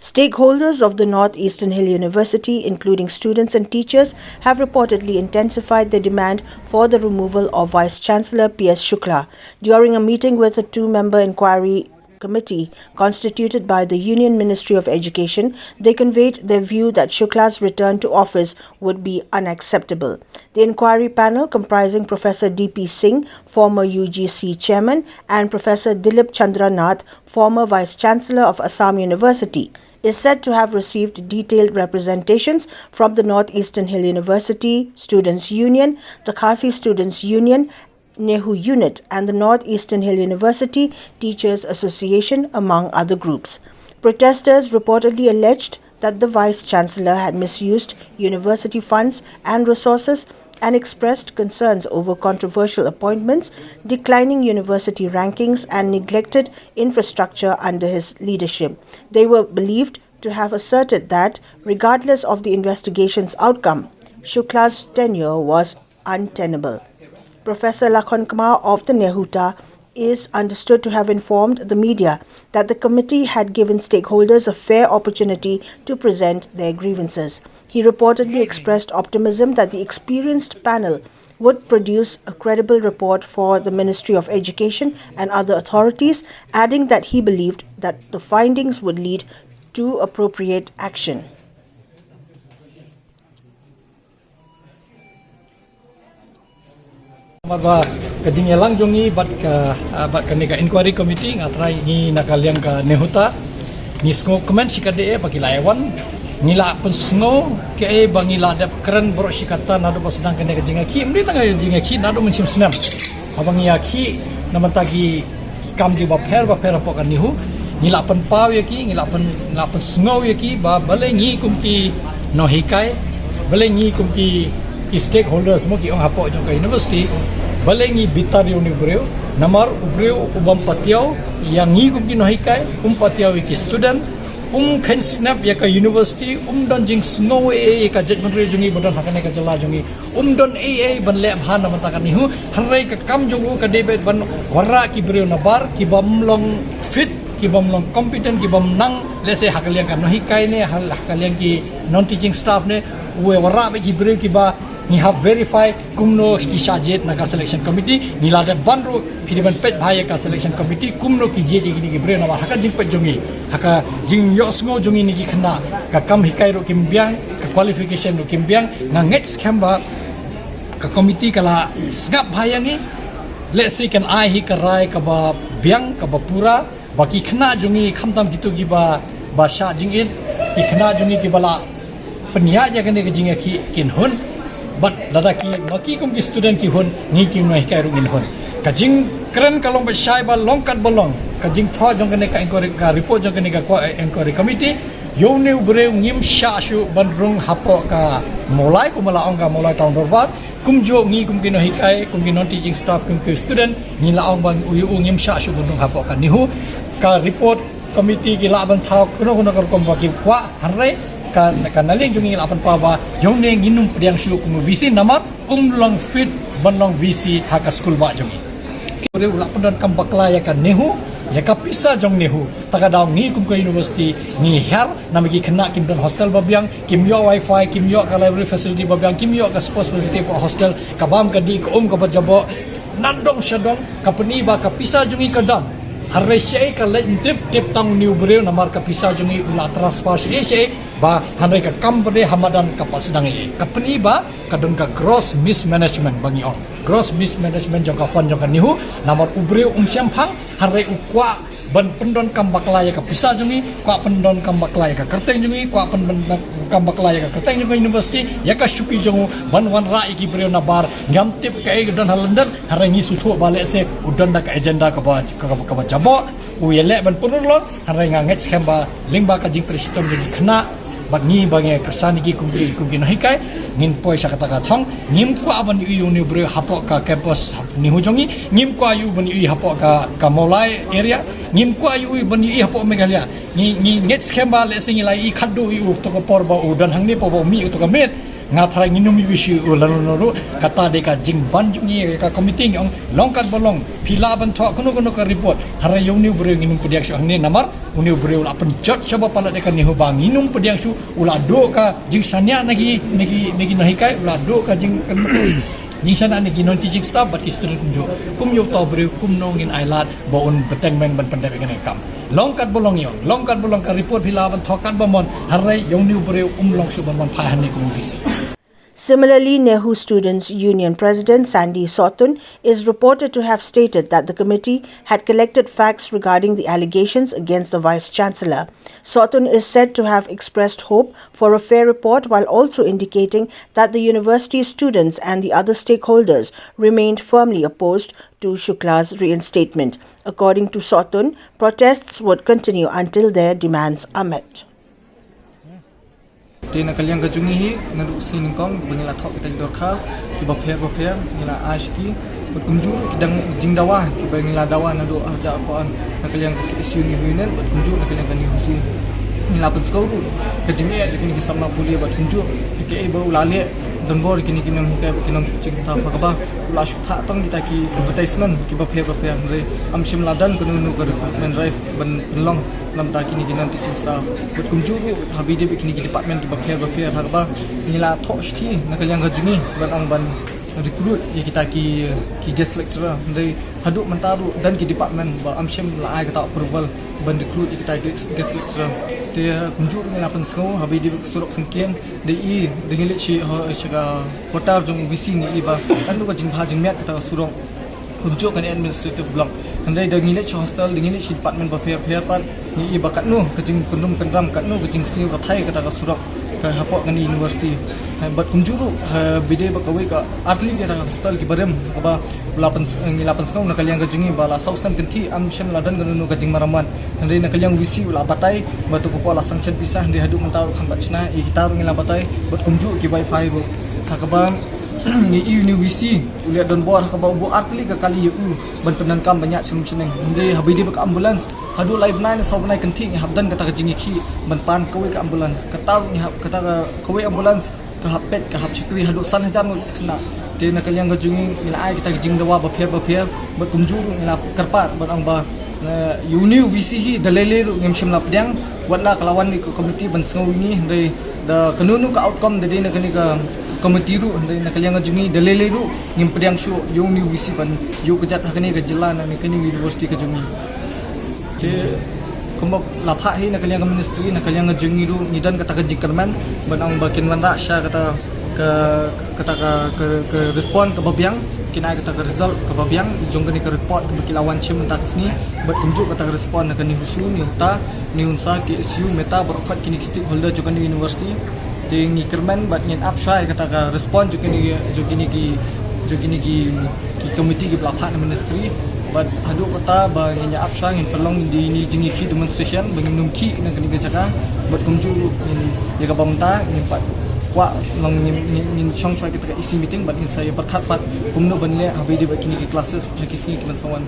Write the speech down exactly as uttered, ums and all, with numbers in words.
Stakeholders of the Northeastern Hill University, including students and teachers, have reportedly intensified their demand for the removal of Vice Chancellor P S Shukla. During a meeting with a two member inquiry committee constituted by the Union Ministry of Education, they conveyed their view that Shukla's return to office would be unacceptable. The inquiry panel, comprising Professor D P Singh, former U G C chairman, and Professor Dilip Chandra Nath, former Vice Chancellor of Assam University, is said to have received detailed representations from the Northeastern Hill University Students' Union, the Khasi Students' Union, NEHU unit, and the Northeastern Hill University Teachers Association, among other groups. Protesters reportedly alleged that the Vice Chancellor had misused university funds and resources and expressed concerns over controversial appointments, declining university rankings, and neglected infrastructure under his leadership. They were believed to have asserted that, regardless of the investigation's outcome, Shukla's tenure was untenable. Professor Lakhon Kma of the NEHUTA is understood to have informed the media that the committee had given stakeholders a fair opportunity to present their grievances. He reportedly expressed optimism that the experienced panel would produce a credible report for the Ministry of Education and other authorities, adding that he believed that the findings would lead to appropriate action. Namar ba ka jingïalang jong ngi bad ka, ah, bad kane ka inquiry committee, nga trai ngi na ka liang ka NEHUTA, ngi sngewkmen shikatdei ba ki la ïawan. Ngi la pynsngew kaei ba ngi la dep kren baroh shi katta naduh ba sdang kane ka jingïakhih, ym dei tang ka jingïakhih, naduh mynshem snem. Haba ngi ïakhih na bynta ki kam kiba pher ba pher hapoh ka NEHU, ngi la pynpaw ïa ki, ngi la pyn, ngi la pynsngew ïa ki ba balei ngi kum ki nonghikai, balei ngi kum ki, ki stakeholders mo, ki ong hapoh jong ka university, balei ngi bitar ïa une u briew. Namar u briew u bym patiaw ïa ngi kum ki nonghikai, um patiaw ïa ki student, um kheiñ snap ïa ka university, um don jingsngew ei ei ïa ka jaitbynriew jong ngi ba don ha kane ka jylla jong ngi. Um don ei ei ban leh bha na bynta ka NEHU, hynrei ka kam jong u ka dei ban wanrah ki briew nabar, ki bym long fit, ki bym long competent, ki bym nang, let's say, ha ka liang ka nonghikai ne, ha, ha ka liang ki non-teaching staff ne, u wanrah beit ki briew kiba ngi hap verify kumno ki shah jied na ka selection committee. Ngi la dep ban ruh, phi dei ban peit bha ïa ka selection committee kumno ki jied ïa kine ki briew, namar ha ka jingpeit jong ngi, ha ka jingïohsngew jong ngi ne ki khynnah, ka kam hikai ruh kim biang, ka qualification ruh kim biang. Nga ngeit skhem ba ka committee ka la sngap bha ïa ngi. Let's say, kan ai hi ka rai kaba biang, kaba pura, ba ki khynnah jong ngi, khamtam kito kiba, ba shah jingit, ki khynnah jong ngi kiba la pynïaid ïa kane ka jingïakhih kin hun. Bad lada ki, ma ki kum ki student ki hun, ngi ki nonghikai ruh ngin hun. Ka jingkren ka long beit shai ba long katba long, ka jingthoh jong kane ka inquiry, ka report jong kane ka, eh, inquiry committee, ïa une u briew ngim shah shuh ban rung hapoh ka Mawlai, kumba la ong, ka Mawlai Town Dorbar. Kumjuh ngi kum ki nonghikai, kum ki non-teaching staff, kum ki student, ngi la ong ba u, u ngim shah shuh ban rung hapoh ka NEHU. Ka report committee ki lah ban thaw kano kano ka rukom ba ki kwah, hynrei ka, ka na liang jong ngi la pynpaw ba ïa une ngin ym pdiang shuh kum u VC namar um long fit ban long VC ha ka skul bah jong ngi. Ki briew u la pyndonkam bakla ïa ka NEHU, ïa ka pisa jong NEHU. Ta ka daw ngi kum ka university ngi hiar, namar ki khynnah kim don hostel ba biang, kim ïoh wifi, kim ïoh ka library facility ba biang, kim ïoh ka sports facility ka hostel, ka bam ka dih, ka um kaba jaboh. Nadong shadong, ka pyni ba ka pisa jong ngi ka dam. Hynrei shaei ka leit, ym tip, tip tang une u briew namar ka pisa jong ngi u la transfer shaei shaei, ba hynrei ka kam pat de ha madan ka pat sdang ei ei. Ka pyni ba ka don ka gross mismanagement ba ngi ong. Gross mismanagement jong ka fund jong ka NEHU, namar u briew um shemphang, hynrei u kwah ban pyndonkam bakla ïa ka pisa jong ngi, kwah pyndonkam bakla ïa ka kyrteng jong ngi, kwah pyndonkam bakla ïa ka kyrteng jong ka university, ïa ka shuki jong u, ban wanrah ïa ki briew nabar. Ngam tip kaei ka don ha lyndet, hynrei ngi sngewthuh ba lehse u don da ka agenda kaba, kaba, kaba jaboh, u ïaleh ban pynurlong. Hynrei nga ngeit skhem ba lyngba ka jingtrei shitom jong ki khynnah bad ngi ba ngi kyrshan ïa ki kum ki, kum ki nonghikai, ngin poi sha kata ka thong. Ngim kwah ban ïohi ïa une u briew hapoh ka campus NEHU jong ngi, ngim kwah ïohi ban ïohi hapoh ka, ka Mawlai area, ngim kwah ïohi ban ïohi hapoh Meghalaya. Ngi, ngi ngeit skhem ba lehse ngi la ïohi khadduh ïa u kato ka por ba u don hangne, por ba u mih kato ka miet. Nga tharai ngin ym ïohi shuh lano lano ruh, kata dei ka jingban jong ngi ka committee, ngi ong long kat ba long, phi lah ban thoh kano kano ka report, hynrei ïa une u briew ngin ym pdiang shuh hangne namar une u briew u la pynjot sha ba palat ïa kane, haba ngin ym pdiang shuh u la duh ka jingshaniah na ki, na ki, na ki nonghikai, u la duh ka jing jingshaniah na ki non teaching staff bad ki student kumjuh. Kum ïa uta u briew kumno ngin ailad ba un bteng meng ban pyndep ïa kane ka kam. Long kat ba long, ïa ong long kat ba long, ka report phi lah ban thoh kat ba mon, hynrei ïa une u briew um long shuh ban wan phai hangne kum u VC. Similarly, NEHU Students' Union President Sandy Sotun is reported to have stated that the committee had collected facts regarding the allegations against the Vice Chancellor. Sotun is said to have expressed hope for a fair report while also indicating that the university students and the other stakeholders remained firmly opposed to Shukla's reinstatement. According to Sotun, protests would continue until their demands are met. Te na ka liang ka jong ngi hi, naduh sngi nyngkong ba ngi la thoh kita ki dorkhas kiba pher ba pher, ngi la ai sha ki, bad kumjuh ki dang jingdawa kiba ngi la dawa naduh arhajar arphew ar na ka liang ka KSU NEHU Union, bad kumjuh na ka liang ka NEHUSU. Ngi la pynsngew ruh ka jingeh jong kine ki samla pule, bad kumjuh kaei ba u la leh donbor ïa kine ki nonghikai bad ki non teaching staff, ha kaba u la shu thah tang kita ki advertisement kiba pher ba pher, hynrei ym shym la don kano kano ka recruitment drive ban pynlong na bynta kine ki non teaching staff. Bad kumjuh ruh haba ïadei bad kine ki department kiba pher ba pher, ha kaba ngi la thoh shithi na ka liang ka jong ngi ban ong ban recruit ïa kita ki, ki guest lecturer, hynrei haduh mynta ruh don ki department ba ym shym la ai kata approval ban recruit ïa kita ki guest lecturer. Te kumjuh ruh ngi la pynsngew haba ïadei bad ka surok Syngkien, da i, da ngi leit sha, ha, sha ka quarter jong u VC, ngi i ba katno ka jingbha jingmiat kata ka surok. Kumjuh kane administrative block. Hynrei da ngi leit sha hostel, da ngi leit sha department ba pher pher pat, ngi i ba katno ka jingpynrum pynram, katno ka jingsniew ka thai kata ka surok ka hapoh kane university. Ha, bad kumjuh ruh, ha, ba ïadei bad kawei ka artylli kata ka hostel kiba rim, kaba u la pyns-, ngi la pynsngew na ka liang ka jong ngi ba la saw snem kynthih ym shym la don kano kano ka jingmaramat. Hynrei na ka liang u VC u la batai ba to ka por la sanction pisa, hynrei haduh mynta ruh kam pat shna. Ïa kita ruh ngi la batai, bad kumjuh ki wifi ruh. Ha kaba ngi i une u VC u leh donbor, ha kaba u buh artylli ka kali ïa u ban pyndonkam ban ïaid sha rum sha neng. Hynrei haba ïadei bad ka ambulance, haduh lai bnai ne saw bnai kynthih ngi hap don kata ka jingïakhih ban pan kawei ka ambulance. Kata ruh ngi hap, kata ka, kawei ambulance ka hap peit, ka hap shakri haduh san hajar ngut khynnah. Te na ka liang ka jong ngi, ngi la ai kita ki jingdawa ba pher ba pher, bad kumjuh ruh ngi la kyrpad ban ong ba, eh, ïa une u VC hi da lei lei ruh ngim shym la pdiang, wat la ka la wan ïa ka committee ban sngew ïa ngi, hynrei da kano kano ka outcome da dei na kane ka committee ruh, hynrei na ka liang ka jong ngi da lei lei ruh ngim pdiang shuh ïa une u VC ban ïoh kjat ha kane ka jylla, na kane ka university ka jong ngi. Te kumba la phah hi na ka liang ka ministry, na ka liang ka jong ngi ruh ngi don kata ka jingkyrmen ban ong ba kin wanrah sha kata ka, kata ka, ka, ka respond kaba biang, kin ai kata ka result kaba biang jong kane ka report kaba ki la wan shim mynta ka sngi, bad kumjuh kata ka respond na ka NEHUSU, NEHUTA, NEHUNSA, KSU, META, baroh kine ki stakeholder jong kane ka university. Te ngi kyrmen bad ngin ap shai kata ka respond jong kine, jong kine ki, jong kine ki, ki committee kiba la phah na ministry. Bad haduh kata ba ngin ïa ap shai, ngin pynlong ïa kine ki jingïakhih demonstration ba ngin ym khih na kane ka jaka. Bad kumjuh ruh ngin, ïa kaba mynta ngin pat kwah long ngin, ngin, ngin shong shai kata ka EC meeting bad ngin sa ïa pyrkhat pat kumno ban leh haba ïadei bad kine ki classes ha ki sngi kiban sa wan.